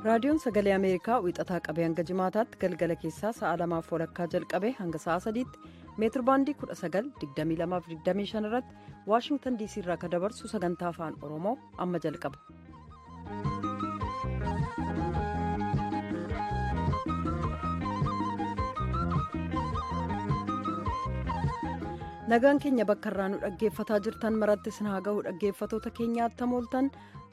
Raadiyoon Sagalee Ameerikaa wixataa qabee hanga jimaataatti galgala keessaa sa'a 2:30 jalqabee hanga sa'a 3tti meetir baandii 19, 22, 25 irratti Waashingtan DC irraa kan dabarsu sagantaa afaan Oromoo amma jalqaba. Nagaan keenya bakka irraa nu dhaggeeffataa jirtan maratti isin haa gahu. Dhaggeeffatoota keenya, attam ooltan?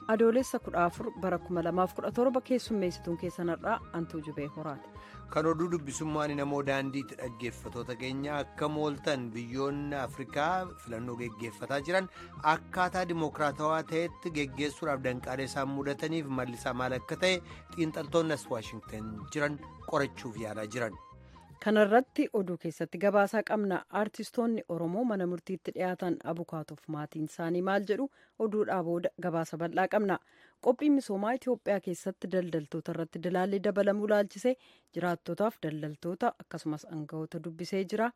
Adoolessa 14 bara 2017, keessummeessituun keessan har'aa Antuu Jubee Horaati. Kan oduu dubbisummaan namoo daandiitti. Dhaggeeffatoota keenya, akkam ooltan? Biyyoonni Afrikaa filannoo geggeeffataa jiran akkaataa dimokiraatawaa ta'etti geggeessuudhaaf danqaalee isaan mudataniif mallisaa maal akka ta'e xiinxaltoonni as Waashingtan jiran qorachuuf yaalaa jiran. Kana irratti oduu keessatti gabaasaa qabna. Aartistoonni Oromoo mana murtiitti dhiyaatan, abukaatoof maatiin isaanii maal jedhu? Oduudhaa booda gabaasa bal'aa qabna. Qophiin misoomaa Itoophiyaa keessatti daldaltoota irratti dilaalli dabalamuu laalchisee jiraattotaaf daldaltoota akkasumas aangawoota dubbisee jira.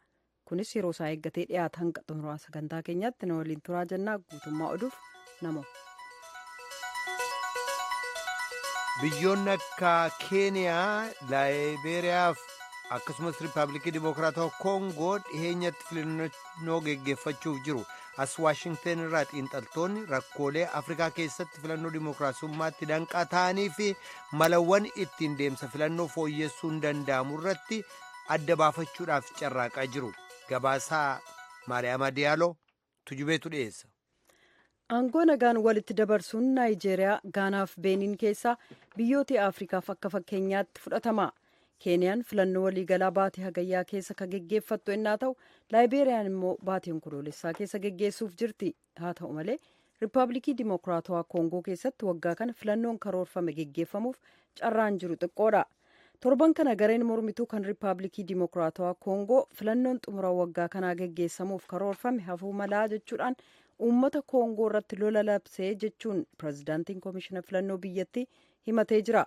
Kunis yeroo isaa eeggatee dhiyaata. Hanga xumuraa sagantaa keenyaatti na waliin turaa jennaa. Guutummaa oduuf namo. Biyyoonni akka Keeniyaa, Laayibeeriyaa fi akkasumas Riippaabilikii Dimokiraatawaa Koongoo dhiheenyatti filannoo geggeeffachuuf jiru. As Waashingten irraa xiinxaltoonni rakkoolee Afrikaa keessatti filannoo dimokiraasummaatti danqaa ta'anii fi malawwan ittiin deemsa filannoo fooyyessuun danda'amu irratti adda baafachuudhaaf carraaqaa jiru. Gabaasaa Maariyaama Diyaaloo Tujubeetu dhiyeessa. Aangoo nagaan walitti dabarsuun Naayijeeriyaa, Gaanaaf Beeniin keessaa biyyoota Afrikaaf akka fakkeenyaatti fudhatama. Keeniyaan filannoo waliigalaa baatii Hagayyaa keessa kan geggeeffattu ennaa ta'u, Laayibeeriyaan immoo baatii Onkoloolessaa keessa geggeessuuf jirti. Haa ta'u malee, Riippaabilikii Dimokiraatawaa Koongoo keessatti waggaa kana filannoon karoorfame geggeeffamuuf carraan jiru xiqqoodha. Torban kana gareen mormituu kan Riippaabilikii Dimokiraatawaa Koongoo filannoon xumura waggaa kanaa geggeessamuuf karoorfame hafuu malaa jechuudhaan uummata Koongoo irratti lola labsee jechuun pirezidaantiin koomishina filannoo biyyattii himatee jira.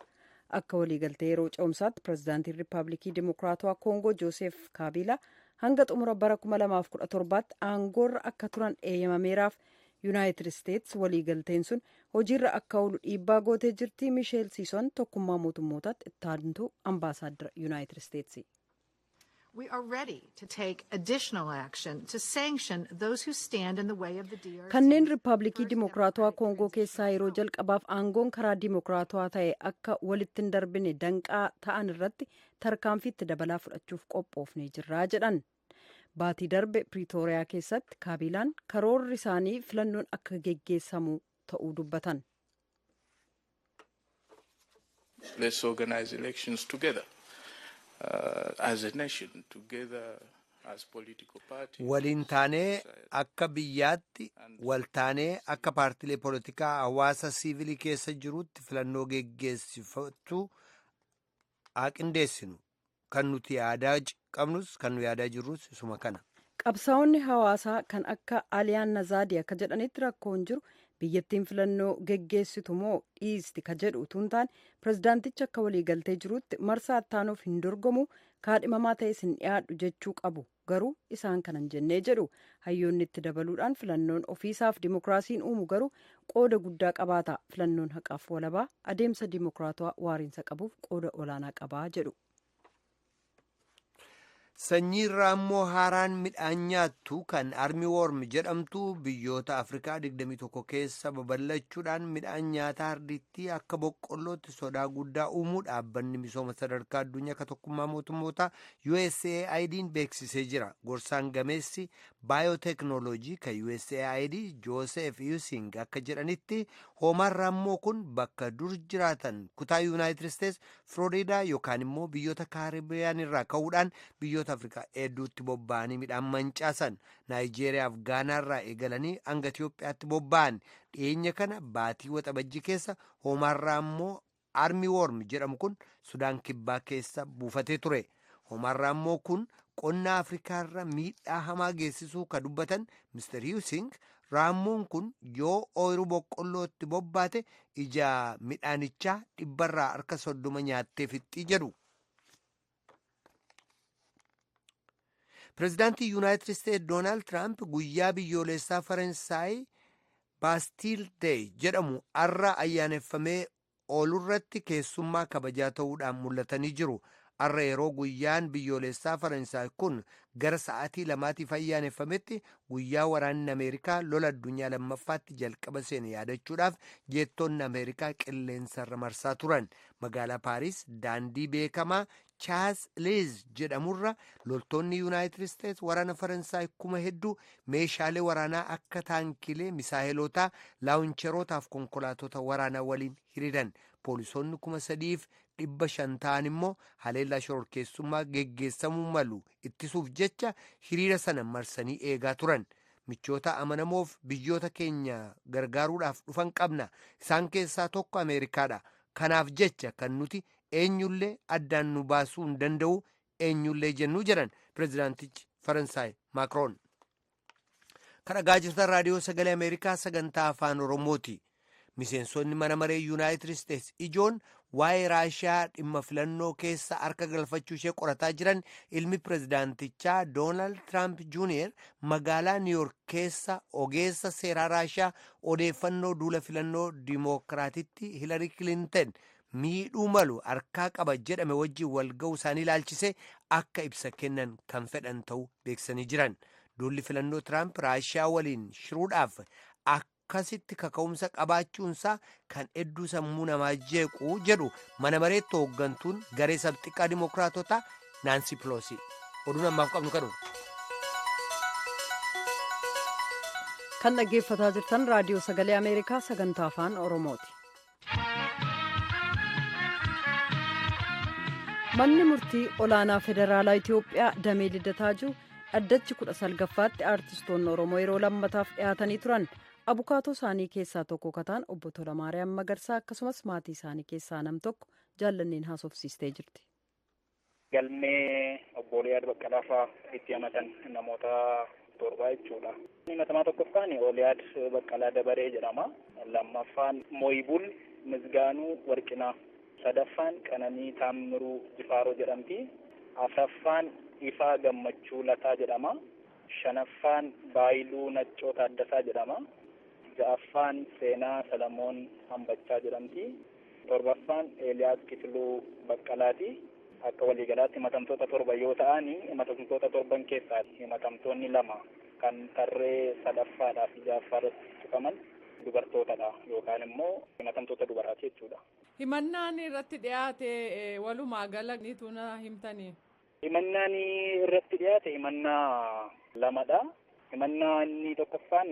Akka waliigaltee yeroo ce'umsaatti pirezidaantiin Riippaabilikii Dimokiraatawaa Koongoo Jooseef Kaabiilaa hanga xumura bara 2017tti aangoorra akka turan eeyyamameeraaf. Yuunaayitid Isteets waliigalteen sun hojiirra akka oolu dhiibbaa gootee jirti. Misheel Siison Tokkummaa Mootummootaatti ittaantuu ambaasaaddara Yuunaayitid Isteetsi. We are ready to take additional action to sanction those who stand in the way of the DRC. Kanneen Riippaabilikii Dimokiraatawaa Koongoo keessaa yeroo jalqabaaf aangoon karaa dimokiraatawaa ta'e akka walitti hin darbine danqaa ta'an irratti tarkaanfiitti dabalaa fudhachuuf qophoofnee jirraa jedhan. Baatii darbe Piriitooriyaa keessatti Kaabilaan karoorri isaanii filannoon akka geggeessamu ta'uu dubbatan. Let's organize elections together as a nation, together as political parties. Waliin taanee akka biyyaatti, wal taanee akka paartilee poolitikaa hawaasa siivilii keessa jirutti filannoo geggeessifatu haa qindeessinu. Kan nuti yaadaa qabnus, kan nu yaadaa jirrus isuma kana. Qabsaa'onni hawaasaa kan akka Aliyaan Nazaadii akka jedhanitti, rakkoon jiru biyyattiin filannoo geggeessitu moo dhiisti ka jedhu utuu hin taane, pirezidaantichi akka waliigaltee jirutti marsaa ittaanuuf hin dorgomu, kaadhimamaa ta'es hin dhiyaadhu jechuu qabu, garuu isaan kanan jennee jedhu. Hayyoonni itti dabaluudhaan filannoon ofiisaaf dimokiraasiin uumu garuu qooda guddaa qabaata, filannoon haqaaf walabaa adeemsa dimokiraatawaa waariinsa qabuuf qooda olaanaa qabaa jedhu. Sanyii raammoo haaraan midhaan nyaattu kan armyworm jedhamtu biyyoota Afrikaa 21 keessa babal'achuudhaan midhaan nyaataa ardittii akka boqqollootti sodaa guddaa uumuu dhaabbanni misooma sadarkaa addunyaa akka Tokkummaa Mootummoota USAID'n beeksisee jira. Gorsaan gameessi baayoteknooloojii kan USAID Joosef Yusing akka jedhanitti, hoomaan raammoo kun bakka dur jiraatan kutaa Yuunaayitid Isteets Filooriidaa yookaan immoo biyyoota Kaaribiyaan irraa ka'uudhaan biyyoota Afrikaa hedduutti bobba'anii midhaan mancaasan. Naayijeeriyaa fi Gaanaarraa eegalanii hanga Itiyoophiyaatti bobba'an. Dhiyeenya kana baatii Waxabajjii keessa hoomaan raammoo armyworm jedhamu kun Sudaan Kibbaa keessa buufatee ture. Hoomaan raammoo kun qonna Afrikaarra miidhaa hamaa geessisuu ka dubbatan Mr. Husing, raammoon kun yoo ooyiruu boqqollootti bobbaate ija midhaanichaa 30% nyaattee fixxii jedhu. Pireezidaantii Yuunaayitid Isteetsi Doonaald Tiraamp guyyaa biyyoolessaa Faransaay Bastille Day jedhamu har'a ayyaaneffamee oolurratti keessummaa kabajaa ta'uudhaan mul'atanii jiru. Har'a yeroo guyyaan biyyoolessaa Faransaay kun gara sa'aatii 2tiif ayyaaneffametti guyyaa waraanni Ameerikaa lola addunyaa lammaffaatti jalqaba seene yaadachuudhaaf jeettonni Ameerikaa qilleensarra marsaa turan. Magaalaa Paariis daandii beekamaa Chaas Liiz jedhamurra loltoonni Yuunaayitid Isteets waraana Faransaay 1000 meeshaalee waraanaa akka taankilee, misaayilotaa, laawuncherootaaf konkolaatota waraanaa waliin hiriiran. Poolisoonni 3,500 ta'an immoo haleellaa shororkeessummaa geggeessamuu malu ittisuuf jecha hiriira sana marsanii eegaa turan. Michoota amanamoof biyyoota keenya gargaaruudhaaf dhufan qabna. Isaan keessaa tokko Ameerikaadha. Kanaaf jecha kan nuti eenyullee addaan nu baasuu hin danda'u, eenyullee jennuu jedhan pireezidaantichi Faransaay Maakroon. Kan dhagaa jirtan Raadiyoo Sagalee Ameerikaa sagantaa Afaan Oromooti. Miseensonni mana maree Yuunaayitid Isteets ijoon waa'ee Raashiyaa dhimma filannoo keessa harka galfachuu ishee qorataa jiran, ilmi pireezidaantichaa Doonaald Tiraamp Juuniyer magaalaa Niiyork keessa ogeessa seeraa Raashiyaa odeeffannoo duula filannoo Dimookiraatitti Hilarii Kilinton miidhuu malu harkaa qaba jedhame wajjin wal ga'uu isaanii ilaalchise akka ibsa kennan kan fedhan ta'uu beeksisanii jiran. Duulli filannoo Tiraamp Raashiyaa waliin shiruudhaaf akkasitti kaka'umsa qabaachuunsaa kan hedduu sammuu namaa jeequ jedhu mana mareetti hooggantuun garee sabxiqqaa Dimookiraatotaa Naansi Piloosi. Oduun ammaaf qabnu kanuma. Kan dhaggeeffataa jirtan Raadiyoo Sagalee Ameerikaa sagantaa Afaan Oromooti. Manni murtii olaanaa federaalaa Itoophiyaa damee Liddataa jiru dhaddachi 19ffaatti aartistoonni Oromoo yeroo lammataaf dhiyaatanii turan. Abukaatoo isaanii keessaa tokko kataan obbo Tolamaariyaam Magarsaa akkasumas maatii isaanii keessaa nam tokko Jaallanneen haasofsiistee jirti. Galmee obbo Oliyaad Baqqalaa fa'aa itti himatan namoota torbaa jechuudha. Himatamaa tokkoffaan Oliyaad Baqqalaa Dabaree jedhama. Lammaffaan Mooyibul Misgaanuu Warqinaa. Sadaffaan Qananii Taammiruu Jifaaroo jedhamti. Afraffaan Ifaa Gammachuu Lataa jedhama. Shanaffaan Baayiluu Naccoo Taaddasaa jedhama. Ja'affaan Seenaa Salamoon Hambachaa jedhamti. Torbaffaan Eeliyaas Kifiluu Baqqalaati. Akka waliigalaatti himatamtoota torba yoo ta'an, himatamtoota torban keessaa himatamtoonni lama kan tarree sadaffaadhaa fi ja'affaa irratti tuqaman dubartootadha yookaan immoo himatamtoota dubaraati jechuudha. Himannaan irratti dhiyaate walumaa gala ni tuna himtanii. Himannaan irratti dhiyaate himannaa lamadha. Himannaa inni tokkoffaan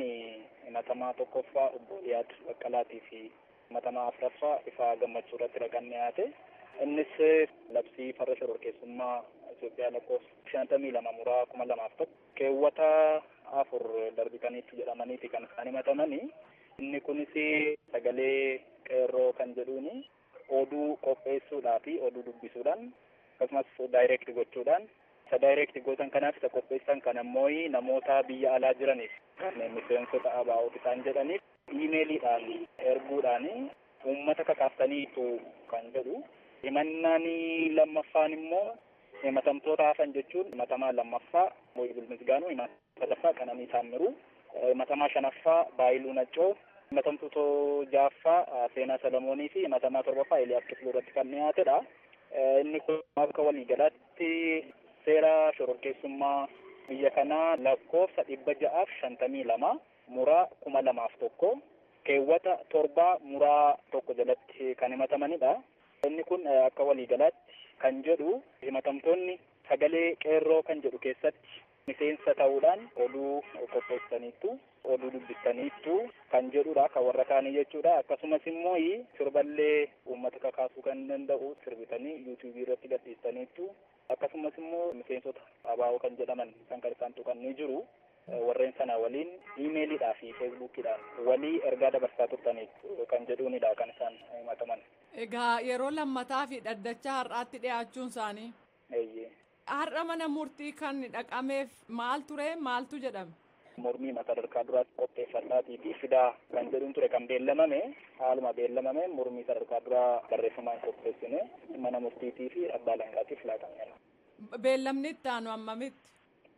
himatamaa tokkoffaa obbo Oliyaad Baqqalaatii fi himatamaa afuraffaa Ifaa Gammachuu irratti ragaan dhiyaate. Innis labsii farra shororkeessummaa Itoophiyaa lakkoofsa 52/2001 keewwata 4 darbitaniitu jedhamaniiti kan isaan himatamanii. Inni kunis sagalee qeerroo kan jedhuuni oduu qopheessuudhaa fi oduu dubbisuudhaan, akkasumas daayireekti gochuudhaan, isa daayireekti gootan kanaaf isa qopheessan kan ammoo namoota biyya alaa jiraniif kan miseensota ABO isaan jedhaniif iimeeliidhaan erguudhaan uummata kakaaftaniitu kan jedhu. Himannaan lammaffaan immoo himatamtoota hafan jechuun himatamaa lammaffaa Mooyibul Misgaanuu, himatamaa sadaffaa Qananii Taammiruu, himatamaa shanaffaa Baayiluu Naccoo, himatamtoota ja'affaa Seenaa Salomoonii fi himatamaa torbaffaa Eeliyaas Kifiluu irratti kan dhiyaatedha. Inni kun akka waliigalaatti seera shororkeessummaa biyya kanaa lakkoofsa 652/2001 keewwata 7(1) jalatti kan himatamanidha. Inni kun akka waliigalaatti kan jedhu himatamtoonni sagalee qeerroo kan jedhu keessatti miseensa ta'uudhaan oduu qopheessaniittu, oduu dubbistaniittu kan jedhudha kan warra kaanii jechuudha. Akkasumas immoo sirballee uummata kakaasuu kan danda'u sirbitanii yuutuubii irratti gadhiistaniittu. Akkasumas immoo miseensota ABO kan jedhaman kan isaan tuqan ni jiru. Warreen sana waliin iimeeliidhaa fi feesbuukiidhaan walii ergaa dabarsaa turtaniitu kan jedhuunidha kan isaan himataman. Egaa yeroo lammataa fi dhaddacha har'aatti dhiyaachuun isaanii. Eeyyee. Har'a mana murtii kan dhaqameef maal ture, maaltu jedhame? Mormii sadarkaa duraatti qopheeffadhaatii fi fidaa kan jedhuun ture kan beellamame. Haaluma beellamame mormii sadarkaa duraa barreeffamaan qopheessine mana murtiitii fi abbaa alangaatiif laatameera. Beellamni itti aanu ammamitti?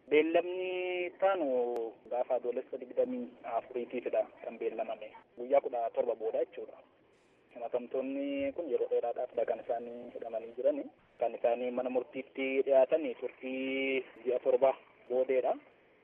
Beellamni taanu gaafa Adoolessa 24tiifidha kan beellamame. Guyyaa 17 booda jechuudha. Himatamtoonni kun yeroo dheeraadhaaf kan isaan hidhamanii jiran. Kan isaan mana murtiitti dhiyaatan turtii ji'a 7 boodeedha.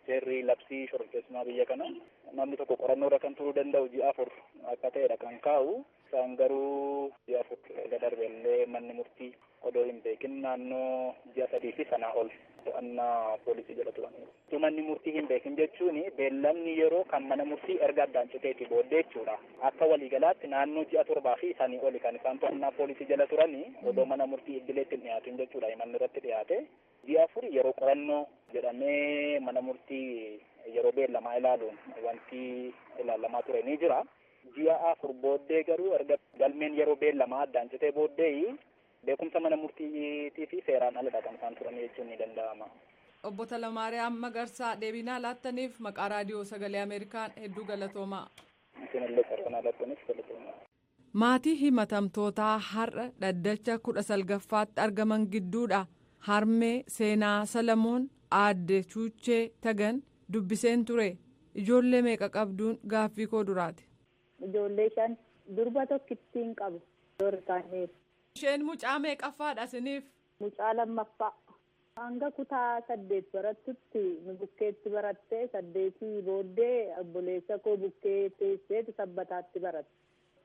Seerri labsii shororkeessummaa biyya kana namni tokko qorannoorra kan turuu danda'u ji'a 4 akka ta'edha kan kaa'u. Isaan garuu ji'a 4 erga darbe illee manni murtii odoo hin beekin naannoo ji'a 3 fi sanaa ol to'annaa poolisii jala turaniiru. Manni murtii hin beekin jechuun beellamni yeroo kan mana murtii erga addaan citeeti booddee jechuudha. Akka waliigalaatti naannoo ji'a 7 fi sanii oli kan isaan to'annaa poolisii jala turanii odoo mana murtii idileetti hin dhiyaatin jechuudha manni irratti dhiyaate. Ji'a 4 yeroo qorannoo jedhamee mana murtii yeroo beellamaa ilaaluun wanti ilaalamaa ture ni jira. Ji'a 4 booddee garuu erga galmeen yeroo beellamaa addaan citee booddee beekumsa mana murtiitii fi seeraan aladha kan isaan turan jechuun ni danda'ama. Obbo Talamaariyaam Magarsaa deebinaa laattaniif maqaa raadiyoo sagalee Ameerikaan hedduu galatoomaa. Isinillee carraa laattaniif galatoomaa. Maatii himatamtootaa har'a dhaddacha 19ffaatti argaman gidduudha. Harmee Seenaa Salamoon aadde Chuuchee Tagan dubbiseen ture. Ijoollee meeqa qabduun gaaffii koo duraati. Ijoollee 5 durba tokkittiin qabu. Isheen mucaa meeqaffaadha isiniif? Mucaa 2ffaa. Hanga kutaa 8 barattutti nu bukkeetti barattee 8 booddee obboleessa koo bukkee teesseetu sabbataatti baratte.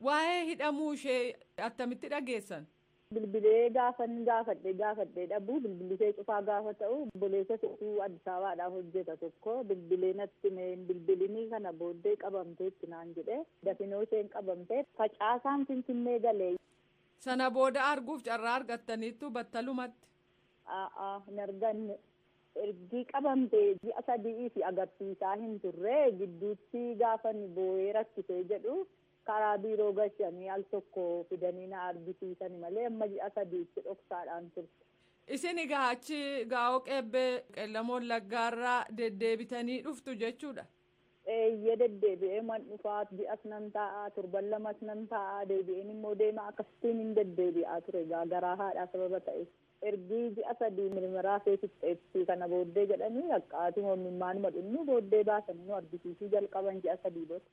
Waa'ee hidhamuu ishee attamitti dhageessan? Bilbilee gaafan gaafadhee dhabuu bilbilisee cufaa gaafa ta'u obboleessa isuu Addis Ababaadhaaf hojjeta tokko bilbilee natti bilbilinii kana booddee qabamteetti naan jedhee dafinoo isheen qabamtee facaasaan Finfinnee galee. Sana booda arguuf carraa argattaniittu battalumatti. Hin arganne. Ergi qabamtee ji'a 3 fi agarsiisaa hin turre gidduutti gaafan boo'ee rakkisee jedhu karaa biiroo gashanii al tokko fidanii na argisiisan malee amma ji'a 3tti dhoksaadhaan turte. Isin egaa achi gaa'oo qeebbee qeellamoon laggaarraa deddeebitanii dhuftu jechuudha. Eeyyee deddeebi'ee man dhufaa ji'as nan taa'aa torban 2 nan taa'aa deebi'een immoo deema akkasittiin hin deddeebi'aa ture garaa haadhaa sababa ta'e. Ergi ji'a 3 mirmiraa feesixxeetti kana booddee jedhanii haqqaatu hoomimmaanuma dhunnu booddee baasanii nu argisiisuu jalqaban ji'a 3 booda.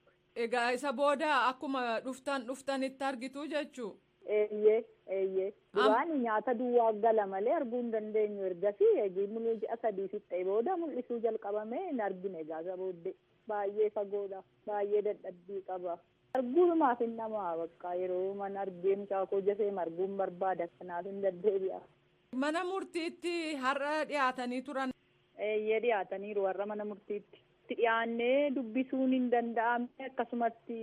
Egaa isa booda akkuma dhuftanitti argitu jechuu. Eeyyee duraan nyaata duwwaa gala malee arguu hin dandeenyu ergasii eegii mul'uu ji'a 3 fixxee booda mul'isuu jalqabame hin argine egaa isa booddee. Baay'ee fagoodha. Baay'ee dadhabbii qaba. Arguumaaf hin dhamaa bakka yeroo mana argee mucaa koo jafee arguun barbaada kanaaf hin deddeebi'a. Mana murtiitti har'a dhiyaatanii turan. Eeyyee dhiyaataniiru warra mana murtiitti. Dhiyaannee dubbisuun hin danda'amne akkasumatti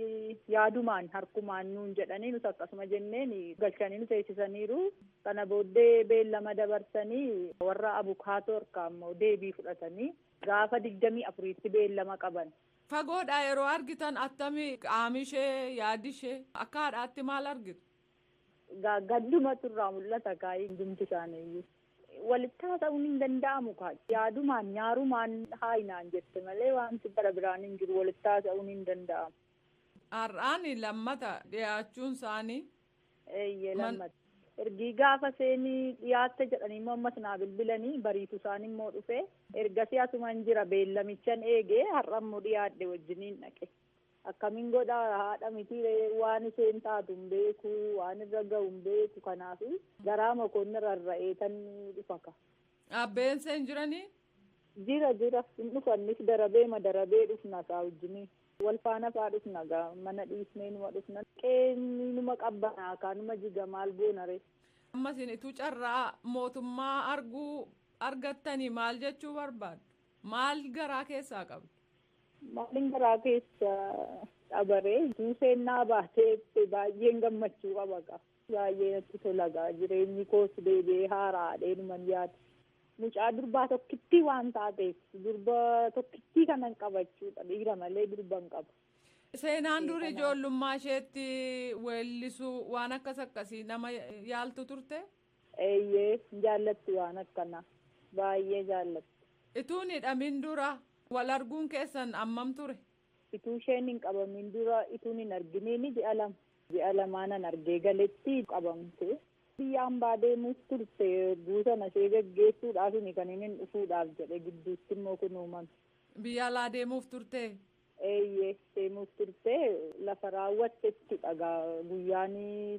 yaadumaan harkumaan nuun jedhanii nus akkasuma jenneen galchanii nu teessisaniiru. Kana booddee beellama dabarsanii warra abukaatoo harkaa immoo deebii fudhatanii gaafa 24tti beellama qaban. Fagoodha yeroo argitan attamii qaami ishee yaadi ishee akka haadhaatti maal argitu? Gaddumatu irraa mul'ata kaayii hundumti isaaniiyyuu. Walitti haasa'uun hin danda'amu kaa yaadumaan nyaarumaan haayinaan jette malee wanti bara biraan hin jiru walitti haasa'uun hin danda'amu. Har'aan lammata dhiyaachuun isaanii. Eeyyee lammata. Ergii gaafa seenii dhiyaatte jedhanii immoo ammas naa bilbilanii bariitu isaan immoo dhufe ergasii asumaan jira beellamichan eegee har'a immoo dhiyaadhe wajjiniin dhaqe. Akkamiin godhaa haadha miti waan isheen taatu hin beeku waan irra ga'u hin beeku kanaaf garaa mokoonni rarra'ee tan dhufa ka. Abbeen seen jiranii? Jira hin dhufannis darabee dhufna kaa wajjiniin. Wal faana faa dhufna gaa mana dhiisnee numa dhufna. Qeenni numa qabbanaa kaa numa jiga maal goonare. Ammas ituu carraa mootummaa arguu argattanii maal jechuu barbaadu? Maal garaa keessaa qabdu? Maalin garaa keessa dhabaree seenaa baatee baay'een gammachuu qaba gaa. Baay'ee natti tola gaa jireenyi koos deebi'ee haaraadhee numan yaada. Mucaa durbaa tokkittii waan taateef durba tokkittii kanan qabachuudha dhiira malee durba hin qabu. Seenaan dur ijoollummaa isheetti weellisuu waan akkas akkasii nama yaaltu turte? Eeyyee jaallatti waan akkanaa baay'ee jaallatti. Ituun hidhamin dura wal arguun keessan ammam ture? Ituu isheen hin qabamin dura ituun hin arginiin ji'a 2. Ji'a 2 nan argee galetti qabamte. Biyya hambaa deemuuf turte guutana ishee geggeessuudhaaf kan inni dhufuudhaaf jedhe gidduutti immoo kun uumame. Biyya alaa deemuuf turte? Eeyyee, deemuuf turte lafa raawwattetti dhagaa guyyaan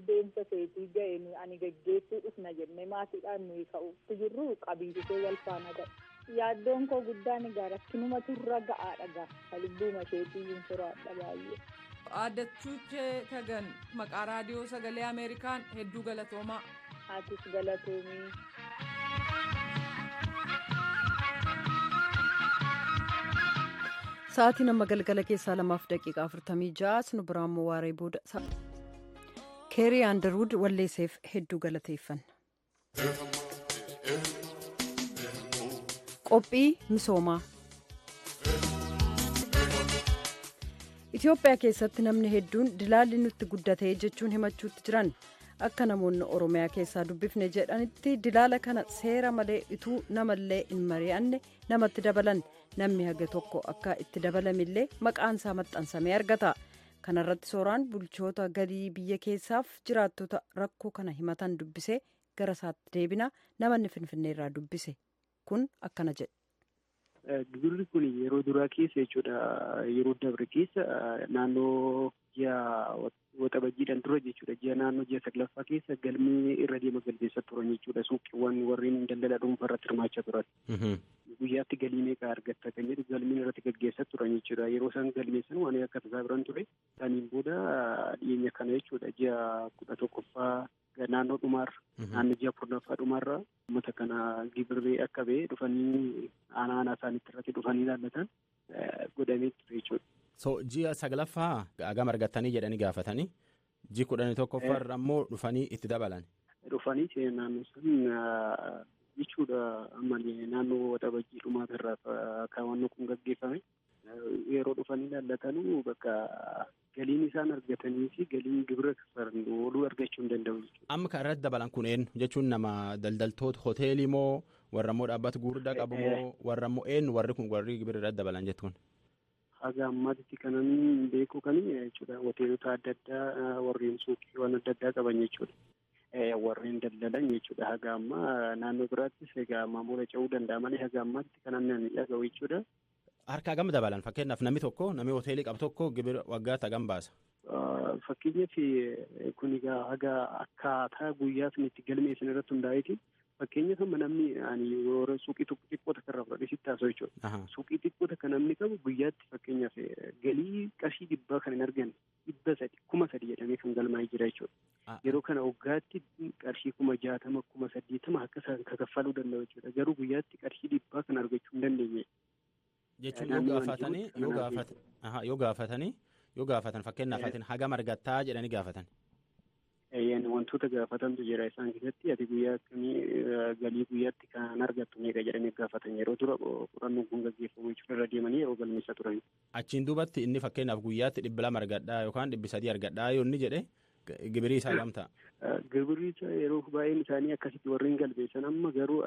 deemsa seetii ga'e ani geggeessuu dhufna jennee maatiidhaan nuyi ka'uutti jirru qabiisitee wal faana ga'e. Yaaddoon koo guddaan egaa rakkinuma turra ga'aa dhagaa lubbuuma isheetii hin soraadha baay'ee. Aadde Chuuchee Tagan maqaa raadiyoo sagalee Ameerikaan hedduu galatoomaa. Atis galatoomii. Sa'aatiin amma galgala keessaa 2:46 nu biraan immoo waaree booda. Keerii Aandarwud walleesseef hedduu galateeffanna. Qophii misoomaa. Itoophiyaa keessatti namni hedduun dilaalli nutti guddatee jechuun himachuutti jiran akka namoonni Oromiyaa keessaa dubbifne jedhanitti dilaala kana seera malee ituu namallee hin mari'anne namatti dabalan namni haga tokko akka itti dabalamillee maqaan isaa maxxansamee argata. Kanarratti sooraan bulchoota galii biyya keessaaf jiraattota rakkoo kana himatan dubbisee gara isaatti deebina namanni Finfinneerraa dubbise kun akkana jedhe. Gibirri kun yeroo duraa keessa jechuudha yeroo dabre keessa naannoo ji'a waxabajjiidhaan dura jechuudha ji'a naannoo ji'a 9ffaa keessa galmee irra deema galmeessa turan jechuudha suuqiiwwan warreen daldala dhuunfaa irratti hirmaachaa turan. Guyyaatti galii meeqa argatta kan jedhu galmeen irratti gaggeessaa turan jechuudha yeroo isaan galmeessan waan akka tasaa biran ture isaaniin booda dhiyeenya kana jechuudha ji'a 11ffaa naannoo dhumaarra naannoo ji'a 10ffaa dhumaarra uummata kana gibirree akka ba'e dhufanii aanaa isaaniitti irratti dhufanii ilaallatan godhamee ture jechuudha. So ji'a 9ffaa hagam argattanii jedhanii gaafatanii ji'a 11ffaa irra immoo dhufanii itti dabalan. Dhufanii naannoo sun jechuudha amma naannoo waxabajjii dhumaata irraa kaawwannoo kun gaggeeffame yeroo dhufanii ilaallatanuu bakka galiin isaan argatanii fi galiin gibira kaffalan ooluu argachuu hin danda'u jechuudha. Amma kan irratti dabalan kun eenyu jechuun nama daldaltoota hoteelii moo warra immoo dhaabbata gurguddaa qabu moo warra immoo eenyu warri kun warri gibira irratti dabalan jettu kun? Haga ammaatti kanan beeku kan jechuudha hoteelota adda addaa warreen suuqiiwwan adda addaa qaban jechuudha. Warreen daldalan jechuudha haga ammaa naannoo biraattis egaa maamula ce'uu danda'a malee haga ammaatti kanan nan dhaga'u jechuudha. Harka hagam dabalan fakkeenyaaf namni tokko namni hoteelii qabu tokko gibira waggaatti hagam baasa? Fakkeenyaaf kun egaa haga akkaataa guyyaa sun itti galmeessan irratti hundaa'eeti. Fakkeenyaaf amma namni ani yeroo suuqii xiqqoo takka irraa fudhadhee sitti haasa'u jechuudha. Suuqii xiqqoo takka namni qabu guyyaatti fakkeenyaaf galii qarshii 100 kan hin arganne 300 3,000 jedhamee kan galmaa'ee jira jechuudha. Yeroo kana waggaatti qarshii 60,000 80,000 akka isaan kaffaluu danda'u jechuudha. Garuu guyyaatti qarshii 100 kan argachuu hin dandeenye. Jechuun yoo gaafatanii yoo gaafatan fakkeenyaaf hagam argattaa jedhanii gaafatan. Wantoota gaafatantu jira isaan keessatti ati guyyaa akkamii galii guyyaatti kan argattu meeqa jedhanii gaafatan yeroo dura qorannoon kun gaggeeffamu jechuudha irra deemanii yeroo galmeessa turan. Achiin duubatti inni fakkeenyaaf guyyaatti 200 argadhaa yookaan 300 argadhaa yoo inni jedhe gibirii isaa hagam ta'a? Gibirii isaa yeroo baay'een isaanii akkasitti warreen galmeessan amma garuu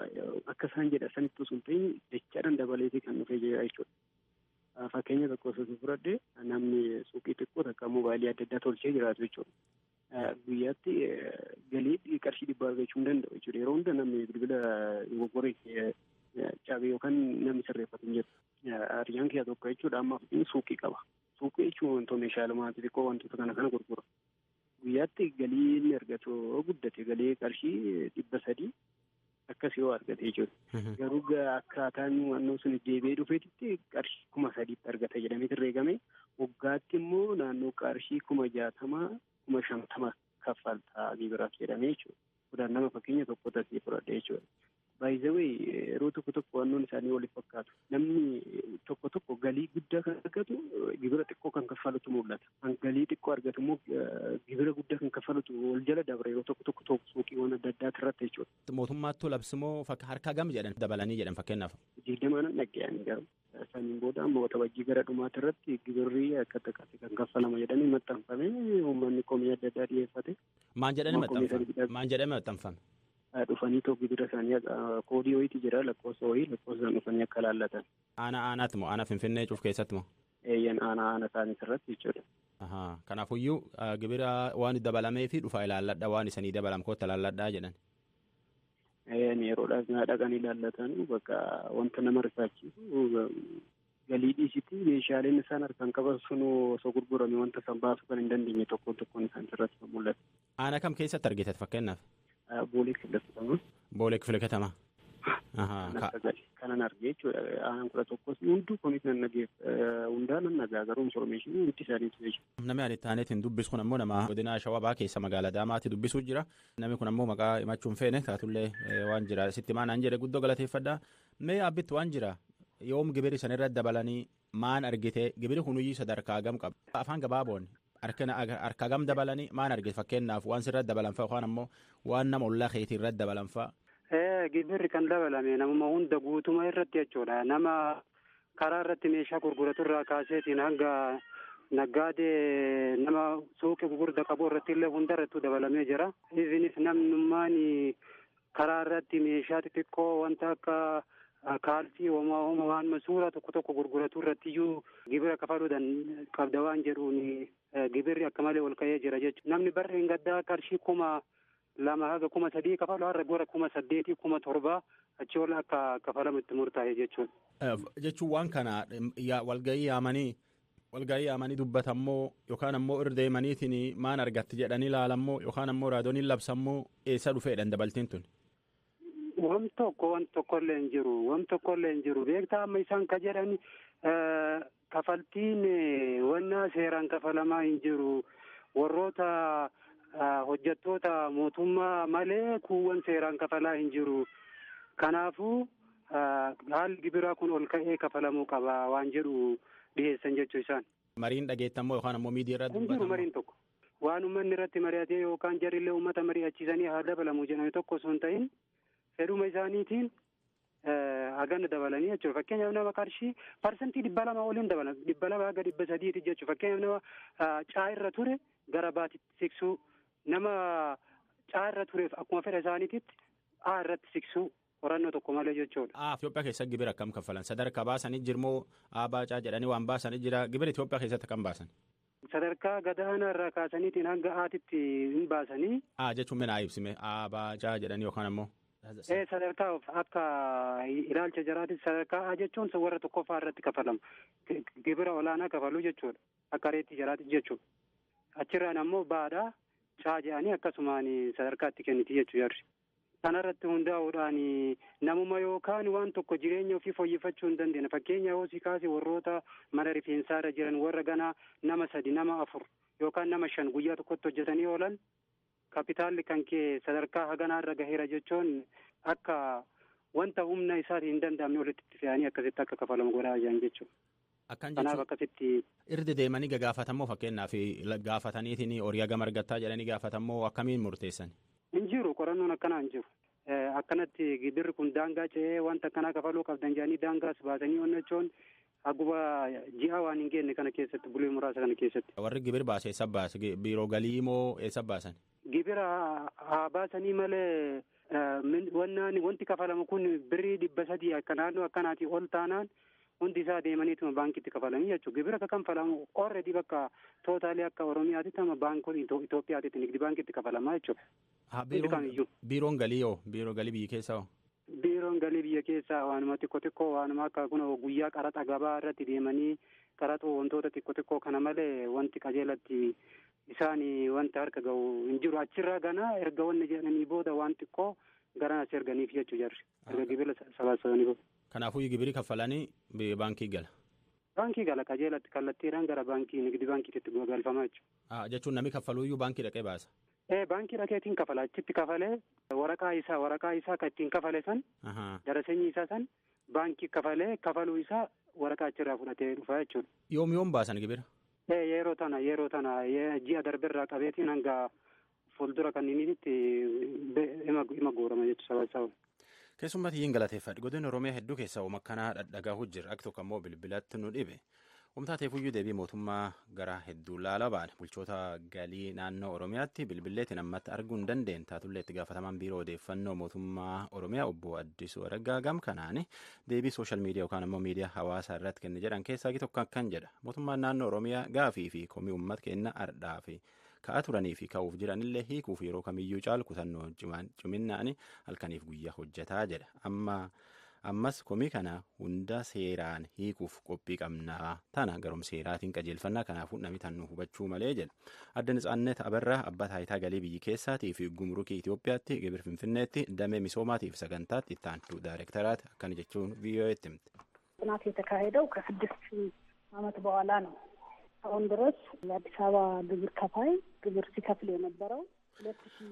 akka isaan jedha sanitti osoo hin ta'in dachaadhaan dabaleetii kan dhufee jira jechuudha. Fakkeenya tokko osoo fudhadhe namni suuqii xiqqoo takka moobaayilii adda addaa tolchee jiraatu jechuudha. Guyyaatti galii qarshii 100 argachuu hin danda'u jechuudha. Yeroo hunda namni bilbila dogoggoree cabee yookaan namni sirreeffatu hin jiru. Hiriyyaan kiyya tokko jechuudha amma suuqii qaba. Suuqii jechuun wantoota meeshaalee xixiqqoo wantoota kana kana gurgura. Guyyaatti galii inni argatu guddate galii qarshii 300 akkas yoo argate jechuudha. Garuu akkaataan naannoo sun deebi'ee dhufeetitti qarshii 3,000 argata jedhamee herreegame. Waggaatti immoo naannoo qarshii 60,000 50,000 kaffaltaa gibiraaf jedhamee jechuudha. Kudhan nama fakkeenya tokko tasii fudhadhe jechuudha. Baay'ee yeroo tokko tokko wannoon isaanii waliif fakkaatu. Namni tokko tokko galii guddaa kan argatu gibira xiqqoo kan kaffalutu mul'ata. Kan galii xiqqoo argatu immoo gibira guddaa kan kaffalutu wal jala dabra yeroo tokko tokko suuqiiwwan adda addaati irratti jechuudha. Mootummaattuu labsimoo harka gam jedhan dabalanii jedhan fakkeenyaaf. 20 dhagge'anii garuu. Saniin booda amma waxabajjii gara dhumaati irratti gibirri akka xiqqaatti kan kaffalama jedhanii maxxanfame uummanni komii adda addaa dhiyeeffate. Maan jedhanii maxxanfame? Maan jedhame maxxanfame? Dhufanii tokko gibira isaanii koodii wayiitu jira lakkoofsa wayii lakkoofsaan dhufanii akka laallatan. Aanaa aanaatti moo aanaa Finfinnee cuuf keessatti moo? Eeyyan aanaa aanaa isaanii irratti jechuudha. Kanaafuyyuu gibira waan dabalamee fi dhufa ilaalladha waan isanii dabalam kootta ilaalladhaa jedhan. Yeroodhaaf dhaqanii ilaallatanii bakka wanta nama rifaachisu galii dhiisitti meeshaaleen isaan harkaan qaban sun osoo gurgurame wanta isaan baasuu kan hin dandeenye tokkoon tokkoon isaan irratti kan mul'atu. Aanaa kam keessatti argitan fakkeenyaaf? Boolee kifila katamaa. Boolee kifila katamaa. Kanan argee jechuudha. Aanaan 11 hunduu kunis nan dhageef hundaa nan dhagaa garuu informeeshinii hundi isaaniitu jechuudha. Namni ani taaneetiin dubbisu kun ammoo nama godina Shawaa keessa magaalaa Adaamaatti dubbisuu jira. Namni kun ammoo maqaa himachuu hin feene taatullee waan jira. Sitti maanaan jedhe guddoo galateeffadha. Mee abbitti waan jira yoom gibiri sanirra dabalanii maan argite gibiri kunuyyii sadarkaa gam qaba. Afaan gabaaboon harka gam dabalanii maan argite fakkeenyaaf waan sirra dabalan fa'a yookaan ammoo waan nama ollaa keetii irra dabalan fa'a. Gibirri kan dabalame namuma hunda guutuma irratti jechuudha. Nama karaa irratti meeshaa gurguratu irraa kaaseetiin hanga naggaadee nama suuqii gurguddaa qabu irratti illee hunda irrattuu dabalamee jira. Isinis namnummaan karaa irratti meeshaa xixiqqoo wanta akka kaalsii homaa homaa waan suuraa tokko tokko gurguratu irratti iyyuu gibira kafaluu qabda waan jedhuun gibirri akka malee ol ka'ee jira jechuudha. Namni barreen gaddaa qarshii 2000 haga 3000 kafalu har'a gora 8000 7000 achi ol akka kafalamu itti murtaa'e jechuudha. Jechuun waan kana walgahii yaamanii dubbatammoo yookaan ammoo irra deemaniitiin maan argatti jedhanii ilaalammoo yookaan ammoo raadooniin labsammoo eessa dhufeedhaan dabaltiin tun? Wan tokkollee hin jiru wan tokkollee hin jiru beektaa amma isaan ka jedhan kafaltiin wanna seeraan kafalamaa hin jiru warroota hojjettoota mootummaa malee kuuwwan seeraan kafalaa hin jiru. Kanaafuu haalli gibiraa kun ol ka'ee kafalamuu qaba waan jedhu dhiyeessan jechuu isaan. Mariin dhageettammoo yookaan ammoo miidiyaa irratti dubbatamu? Hin jiru mariin tokko. Waan uummanni irratti mari'atee yookaan jarrillee uummata mari'achiisanii haa dabalamu jedhame tokko osoo hin ta'in fedhuma isaaniitiin hagana dabalanii jechuudha. Fakkeenyaaf nama qarshii 200% oliin dabalan 200 haga 300 jechuudha. Fakkeenyaaf nama caa irra ture gara baatitti siqsuu, nama caa irra tureef akkuma fedha isaaniititti A irratti siqsuu qorannoo tokko malee jechuudha. Itoophiyaa keessatti gibira akkam kaffalan? Sadarkaa baasanii jirmoo A baacaa jedhanii waan baasanii jira. Gibira Itoophiyaa keessatti akkam baasan? Sadarkaa gadaanaa irraa kaasaniitiin hanga Aatitti hin baasanii. A jechuun mina ibsime A baacaa jedhanii yookaan ammoo. Sadarkaa akka ilaalcha jaraatitti sadarkaa A jechuun warra tokkoffaa irratti kafalamu. Gibira olaanaa kafaluu jechuudha. Akka reetti jaraatitti jechuudha. Achirraan ammoo baadhaa caa jedhanii akkasumaan sadarkaa itti kenniti jechuu jarri. Kanarratti hundaa'uudhaan namuma yookaan waan tokko jireenya ofii fooyyeffachuu hin dandeenye. Fakkeenya yoo si kaase warroota mana rifeensaa irra jiran warra ganaa nama 3 nama 4 yookaan nama 5 guyyaa tokkotti hojjetanii oolan kapitaalli kan kee sadarkaa haganaa irra gaheera jechuun akka wanta humna isaatiin hin danda'amne olitti fe'anii akkasitti akka kafalamu godhaa jiran jechuudha. Kanaaf akkasitti. Irra deemanii gagaafatammoo fakkeenyaaf gaafataniitiin horii hagam argattaa jedhanii gaafatammoo akkamiin murteessan? Hin jiru qorannoon akkanaa hin jiru. Akkanatti gibirri kun daangaa ce'ee wanta akkanaa kafaluu qabdan jedhanii daangaas baasanii onnachuun haguba ji'a waan hin geenye kana keessatti bulee muraasa kana keessatti. Warri gibir baase eessa baase? Biiroo galii moo eessa baasan? Gibira haa baasanii malee wanti kafalamu kun birrii 300 akka naannoo akkanaatii ol taanaan hundi isaa deemaniituma baankitti kafalanii jechuudha. Gibira akka kanfalamu already bakka tootaalii akka Oromiyaatitti amma baankota Itoophiyaatitti nigdi baankitti kafalamaa jechuudha. Biiroon galii hoo? Biiroo galii biyya keessaa hoo? Biiroon galii biyya keessaa waanuma xiqqoo xiqqoo waanuma akka kun guyyaa qaraxa gabaa irratti deemanii qaraxuu wantoota xiqqoo xiqqoo kana malee wanti qajeelatti isaan wanta harka ga'u hin jiru. Achirraa gana erga wanni jedhanii booda waan xiqqoo garaan as erganiif jechuu jarri. Erga gibira sabaasabanii booda. Kanaafuu gibirri kaffalanii baankii gala. Baankii gala qajeelatti kallattiidhaan gara baankii nigdi baankiitti galfama jechuudha. Jechuun namni kaffaluuyyuu baankii dhaqee baasa. Baankii dhaqeetiin kafala achitti kafalee waraqaa isaa kan ittiin kafale san daraseenyi isaa san baankii kafalee kafaluu isaa waraqaa achirraa fudhatee dhufa jechuudha. Yoom yoom baasan gibira? Yeroo tana ji'a darberraa qabeetiin hanga fuuldura kanniniitti ima guurama jechuudha saba. Keessumatti hin galateeffadhu. Godina Oromiyaa hedduu keessaa uuma akkanaa dhadhagahu jira. Akka tokko ammoo bilbilatti nu dhibe. Wamtaateefuyyuu deebii mootummaa gara hedduu laala ba'an bulchoota galii naannoo Oromiyaatti bilbilleetiin ammatti arguu hin dandeenye. Taatullee itti gaafatamaan biiroo odeeffannoo mootummaa Oromiyaa obbo Addisuu Araggaa gam kanaan deebii sooshaal miidiyaa yookaan ammoo miidiyaa hawaasaa irratti kenne jedhan keessaa tokko akkan jedha. Mootummaan naannoo Oromiyaa gaafii fi komii uummata kenna ardhaa fi ka'aa turanii fi ka'uuf jiranillee hiikuuf yeroo kamiyyuu caalu kutannoo ciminaan halkaniif guyyaa hojjetaa jedha. Amma ammas komii kana hunda seeraan hiikuuf qophii qabnaa tana garum seeraatiin qajeelfannaa kanaafuu namni tan nu hubachuu malee jedha. Adda Nitsaannet Abarraa abbaa taayitaa galii biyyi keessaatii fi gumrukii Itoophiyaatti gibir Finfinneetti damee misoomaatiif sagantaatti itti aantu daayirektaraati akkana jechuun VOA'tti himte. ጥናት የተካሄደው ከስድስት ዓመት በኋላ ነው። አሁን ድረስ የአዲስ አበባ ግብር ከፋይ ግብር ሲከፍል የነበረው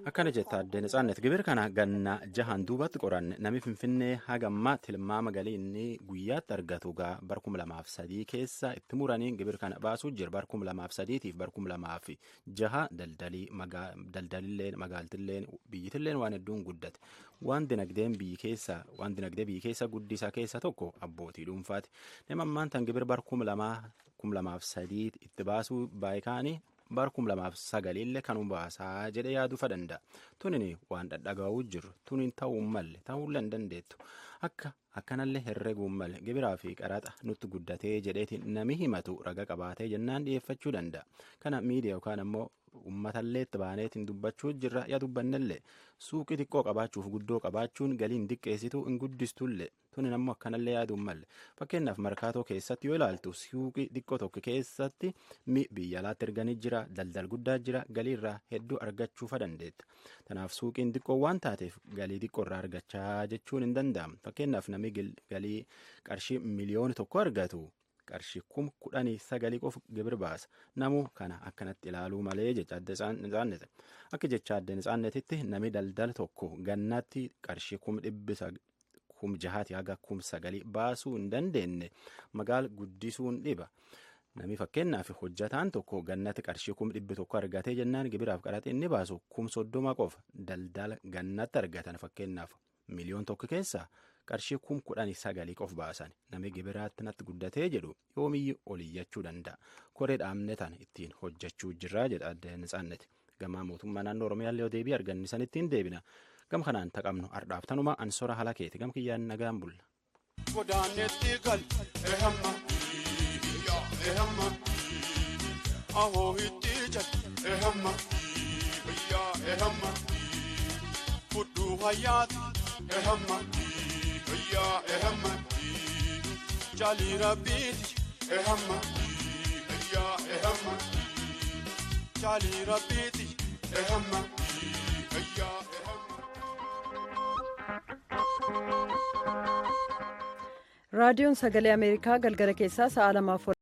Akkana jetta adde Nitsaannet gibir kana ganna jahan duubatti qoranne namni Finfinnee hagamma tilmaama galii inni guyyaatti argatu gaa bar 2003 keessa itti muranii gibir kana baasuu jira bar 2003tiif bar 2006 daldalii daldalilleen magaaltilleen biyyitilleen waan hedduun guddate waan dinagdeen biyyi keessa waan dinagdee biyyi keessa guddisaa keessa tokko abbootii dhuunfaati nama ammaan tan gibir bar 2003 itti baasuu baay'ikaanii bar 2009 illee kanuma baasaa jedhe yaaduu danda'a. Tunin waan dhadhaga'uu jiru tunin ta'uu malle ta'uullee hin dandeettu akka akkanallee herreeguun malle gibiraa fi qaraxa nutti guddatee jedheetiin nami himatu raga qabaatee jennaan dhiyeeffachuu danda'a. Kana miidiyaa yookaan ammoo uummatallee itti baaneetiin dubbachuu jirra yaa dubbannellee suuqii xiqqoo qabaachuuf guddoo qabaachuun galii hin xiqqeessitu hin guddistullee tunin ammoo akkanallee yaaduun malle fakkeenyaaf markaatoo keessatti yoo ilaaltu suuqii xiqqoo tokko keessatti mi biyya alaatti erganii jira daldal guddaa jira galii irraa hedduu argachuu fa dandeetta tanaaf suuqiin xiqqoo waan taateef galii xiqqoo irraa argachaa jechuun hin danda'amu fakkeenyaaf namni galii qarshii 1 miliyoona argatu qarshii 19,000 qofa gibir baasa namuu kana akkanatti ilaaluu malee jecha adde Nitsaannete akka jecha adde Nitsaannetitti nami daldala tokko gannaatti qarshii 6,000 haga 9,000 baasuu hin dandeenye magaal guddisuun dhiba. Nami fakkeenyaaf hojjataan tokko gannatti qarshii 100,000 argatee jennaan gibiraaf qaraxa inni baasu 30,000 qofa daldala gannatti argatan fakkeenyaaf 1 miliyoona keessaa qarshii 19,000 qof baasan nami gibiraatti natti guddatee jedhu yoomiyyuu oliyyachuu danda'a. Koree dhaabne tan ittiin hojjechuu jirraa jedha adde Nitsaanneti. Gamaa mootummaa naannoo Oromiyaallee deebii arganne san ittiin deebina. Gam kanaan taqabnu ardhaaf tanuma ansora halakeeti gam kiyyaan nagaan bulla. Godaanetti gal ehamma ehamma ahoo itti jal ehamma ehamma fudhuu hayyaati ehamma ehamma jaalii rabbiiti ehamma ehamma jaalii rabbiiti ehamma ehamma. Raadiyoon Sagalee Ameerikaa galgala keessaa sa'a 2:30